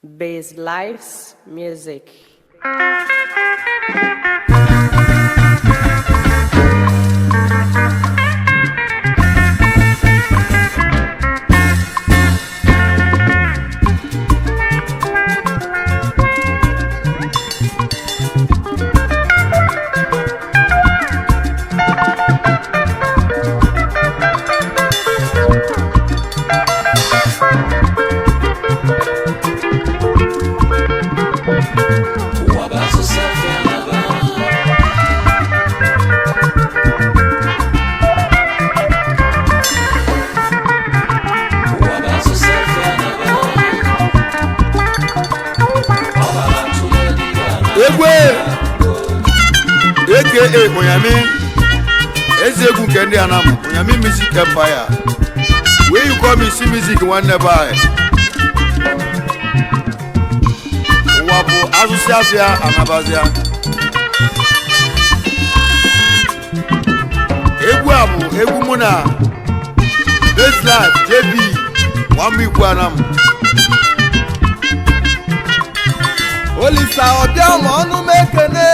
Bass Life's Music. Egwe aka Onyami, eze egwu nke ndị Anam, Onyami Music Empire, where you call me see music nwanne be. Ụwa bụ azụsị azụ ya anabazịa. Egwu a bụ egwu mụ na Basslife JB Nwamikwu Anam. Olisa ọbịa ma ọnụ m ekene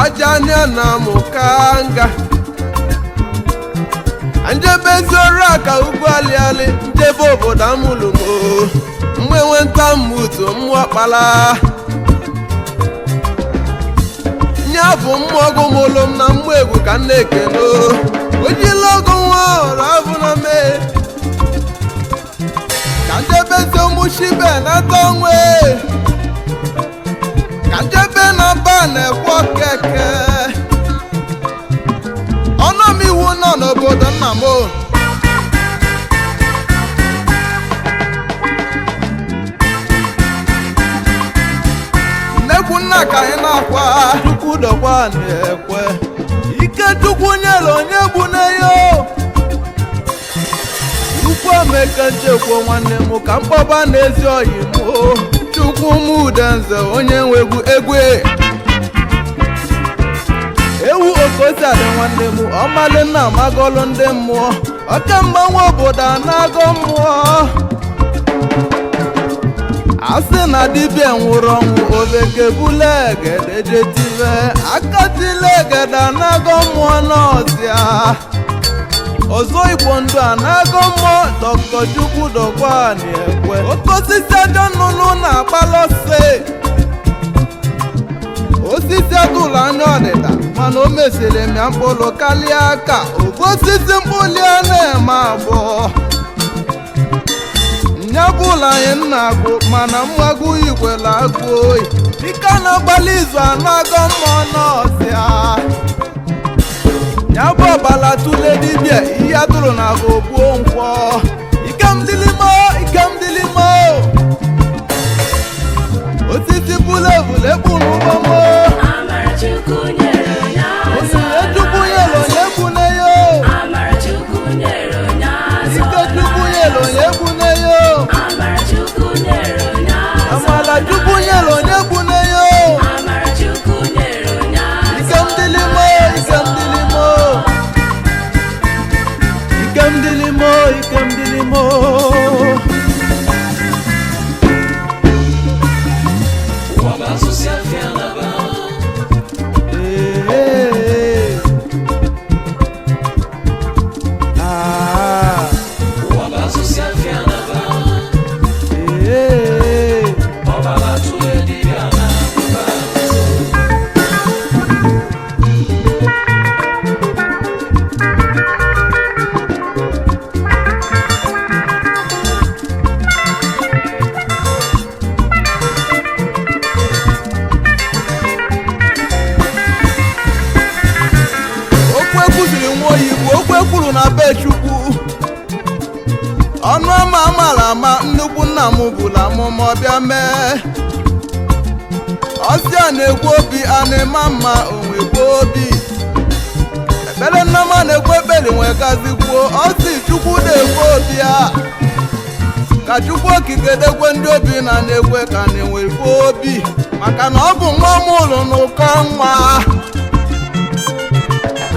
aja anya na mụ ka nga njebe zoro aka ugwu alịalị njebe obodo amụlụmo mgbe nta mmutu mmụọ kpala nya bụ mmụọ gụmụlụ m na mmụọ egwu ka m na-ekene ojila ọgụ nwa ọrụ abụ na mee ka njebe zomushibe na tonwe ka njebe na mba na-ekwe keke ọnụmiwu nọ n'obodo nna m o. Nnekwu nna ka anyị na-akwa chukwu dọkwa na-ekwe ike chukwu nyere onye gbu na ya o. Ukwu Emeka nchekwa nwanne m ka mkpọba n'ezi oyi m o. Chukwu m udenze onye nwegwu egwe ewu okosiadị nwanne m ọmalị nna amagolu ndị mmụọ oke mgbanwe obodo anago mmụọ asị na dibịa nwụrụ ọnwụ ovekebule egedejetive akatile egede anago mmụọ n'ọzịa ọzọ igbo ndụ a na-agọ mmụọ Dr. Chukwu dọkwani ekwe oke osisi ajọ nnụnụ na-agbalọse osisi atụrụ anya ọdịda mana o mesịrị mịa mkpụrụ karịa ka oke osisi mkpụli a na-eme agbọ nyabụla anyị nna agụ mana mmagụ igwela agụ oyi dịka na-agbalị izu a na-agọ mmụọ n'ọzịa ya bụ ọbala tụle dibịa ihe atụrụ na agụ gbuo nkwọ ikemdilimo ikemdilimo osisi bụlebụl ekpuru ụgbọmo Amara Chukwu nyere onye onyinye chukwu nyere onye gbune yo Amara Chukwu nyere onye ike chukwu nyere onye gbune yo Amara Chukwu nyere onye amala chukwu nyere onye gbune yo Amara Chukwu nyere onye ikemdilimo ikemdilimo ikemdilimo ikemdilimo. Hey, ah, hey. Okwu ekwuziri nwa oyibo okwu ekwuru na be Chukwu ọnụ ama amara ama nnukwu nna m bụla amụma ọbịa mee ọsị a na-ekwu obi a na-ema mma onwekwu obi ekpere nnama na-ekwu ekpere nwekazikwuo ọsị Chukwu na-ekwu obi a ka Chukwu okike dekwe ndị obi na na-ekwe ka na-enwekwu obi maka na ọ bụ nwa mụlụ n'ụkọ nwa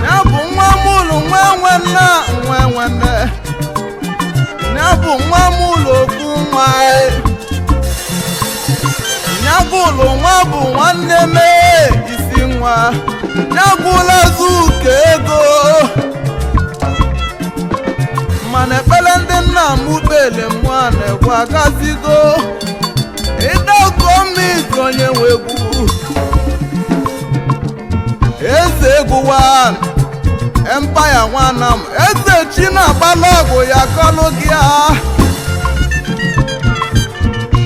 ya bụ nwa mụlụ nwa nwe nna nwa nwe nne ya bụ nwa mụlụ okwu nwa. Nyagụlụ nwa bụ nwanne mee isi nwa. Nyagụlụ azụka ego. Mana ekpele ndị nna m kpele mụa na-ekwe agazigo. Ịdọkọmizi onye nwe egwu. Eze egwu 1 Empire nwanam. Eze chi na-agbala ọgwụ ya kọlụ gị a.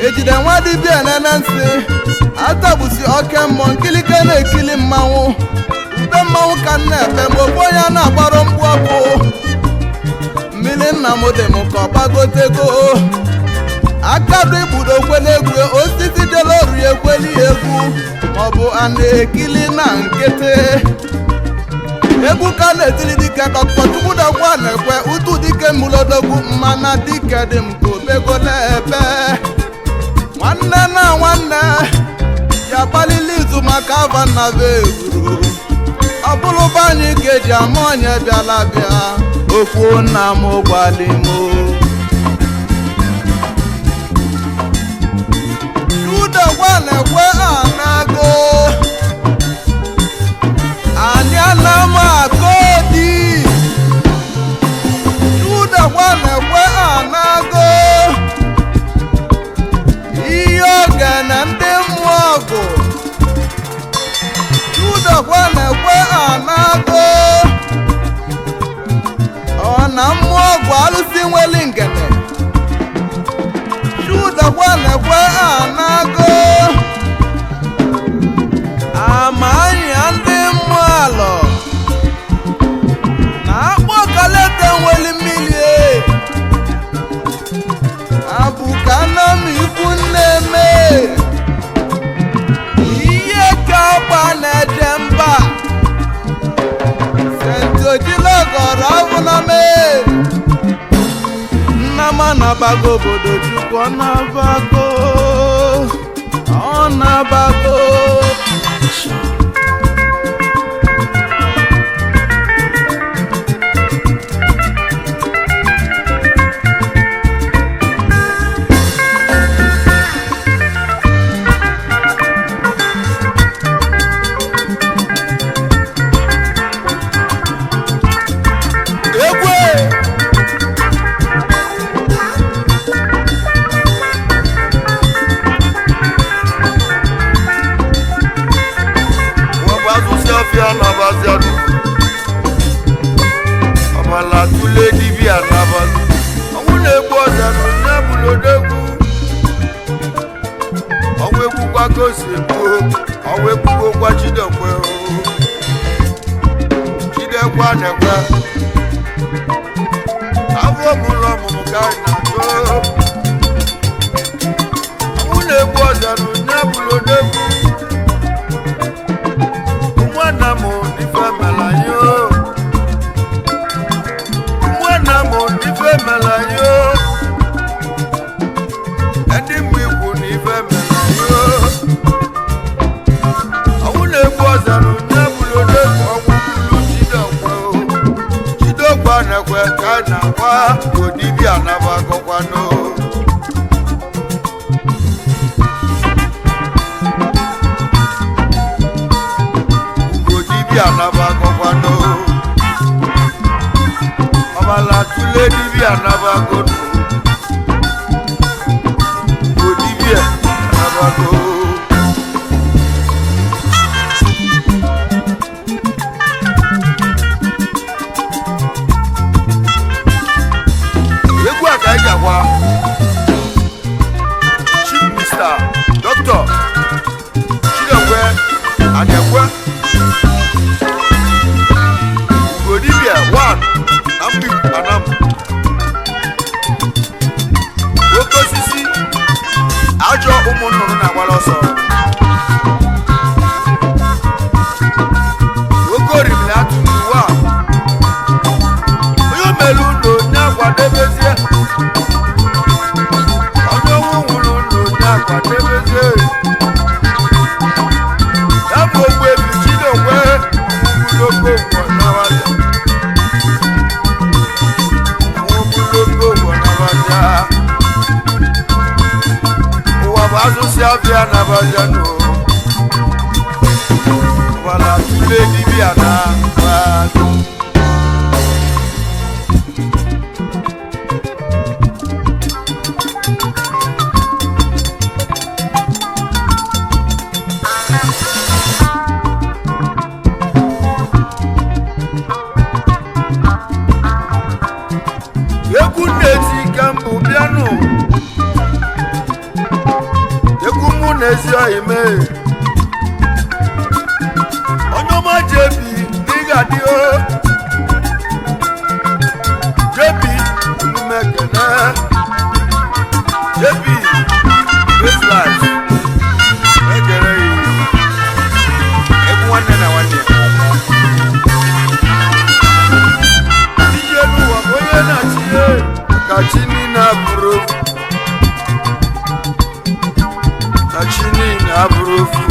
Ejide nwa dibịa enene nsị atagbusi oke mmụọ nkilike na-ekili mmanwụ. Ube mmanwụ ka m na-efe ma ogbu onye na-agbara mkpu ọkụ. Mmiri nna m dị m ka ọ gbagotego. Akadu igbudo okwele egwu osisi jeloru ya ekweli ya egwu maọbụ a na-ekili na nkịtị. Egwu ka na-etili dike Dr. Chukwudekwa na-ekwe utu dike mụlodogwu mmana dike dị m ka obegolo ebe. Nwanne na nwanne ya gbalili izu maka ava nna be eburu. Ọ bụrụba anyị ka eji ama onye bịala bịa. Okwu nna m gwalimo. Chudekwa na-ekwe anago. Anyị anam akodi. Chudekwa na-ekwe anago. Ihe oge na ndị mmụọ ọgụ. Chudekwa na-ekwe anago. Ọ na mmụọ ọgwụ alụsị nweli ngene. Chudekwa na-ekwe anago. Ama anya ndị mmụọ alọ. Na akpọ kalete nweli mmiri e. Abụka na m ikwu nne me. Ihe ka agba na-eje mba. Senti Ojilọgọrọ abụna me. Nnama na-abago obodo Chukwu ọ na-abago. Ọ na-abago. Egwu wọ́n bá tún sí ọ́fíà nàbàzí ọdún ọ̀bàlà túlé dìbì ànàbàzí ọ̀hún na-egbu ọ̀dànù n'ebulodogwu ọnwụ egbukwa ka o si egbu ọnwụ egbugokwa Chidekwe o. Chidekwe na-ekwe afọ mụlụ ọmụmụ ka anyị na-achọ ọnwụ na-egbu ọ̀dànù n'ebulodogwu nwanna m n'ife mela yo nwanna m n'ife mela yo ndị mgbe ikwu n'ife mela yo ọnwụ na-egbu ọzara onye bụrụ odogwu ọnwụ bụrụ Chidekwe o. Chidekwe na-ekwe ka a na-akwa odibịa nabagọkwanụ. Dibịa nabagọkwanụ. Ọbala tụle dibịa nabagonụ. Ugo dibịa nabago. Egwu a ka anyị ga-agwa Chief Mr. Dr. Chidekwe Anekwe Ugodibia 1 na Mbibu Anam. afịa anabazianụ. Ọbala tụle dibịa na mmadụ. Egwu na-eti ka mbụ bịanụ, egwu mụ na ezi oyi mee. Onye ọma jebi n'ịga dị o, jebi omume kene, jebi this life ekele yi. Egwu nwanne na nwanne ije n'ụwa bụ onye na-achị ihe ka chi niile abụrụ ofu, na chi niile abụrụ ofu.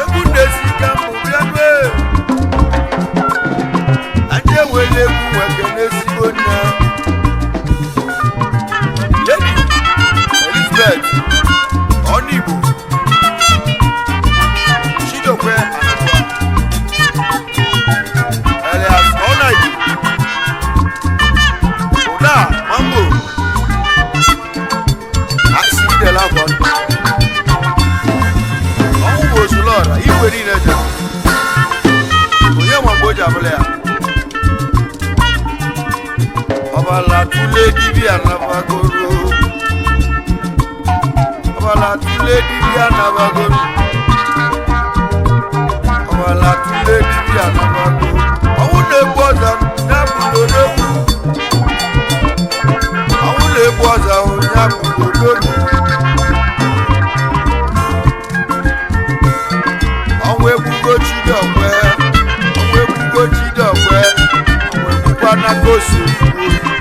Egwu na-esi ka mbụ bịa nue. Anyị ewela egwu nweke n'ezigbo nne, Lady Elizabeth Ọnigbo Chidokwe Anakwa alias Ọnaigbo Ụda Mango Asidela akwa ndụ. Ọnwụ bụ osulọra igwe niile jere onye nwa mgbe o ji abụla ya. Ọbala tụle dibịa nabagoro, ọbala tụle dibịa nabagoro, ọbala tụle dibịa nabagoro. Ọnwụ na-egbu ọza ya bụrụ odogwu, ọnwụ na-egbu ọza ya bụrụ odogwu. Ọnwụ egbugo Chidokwe, ọnwụ egbugo Chidokwe, ọnwụ egbukwa n'aka ose egbugo.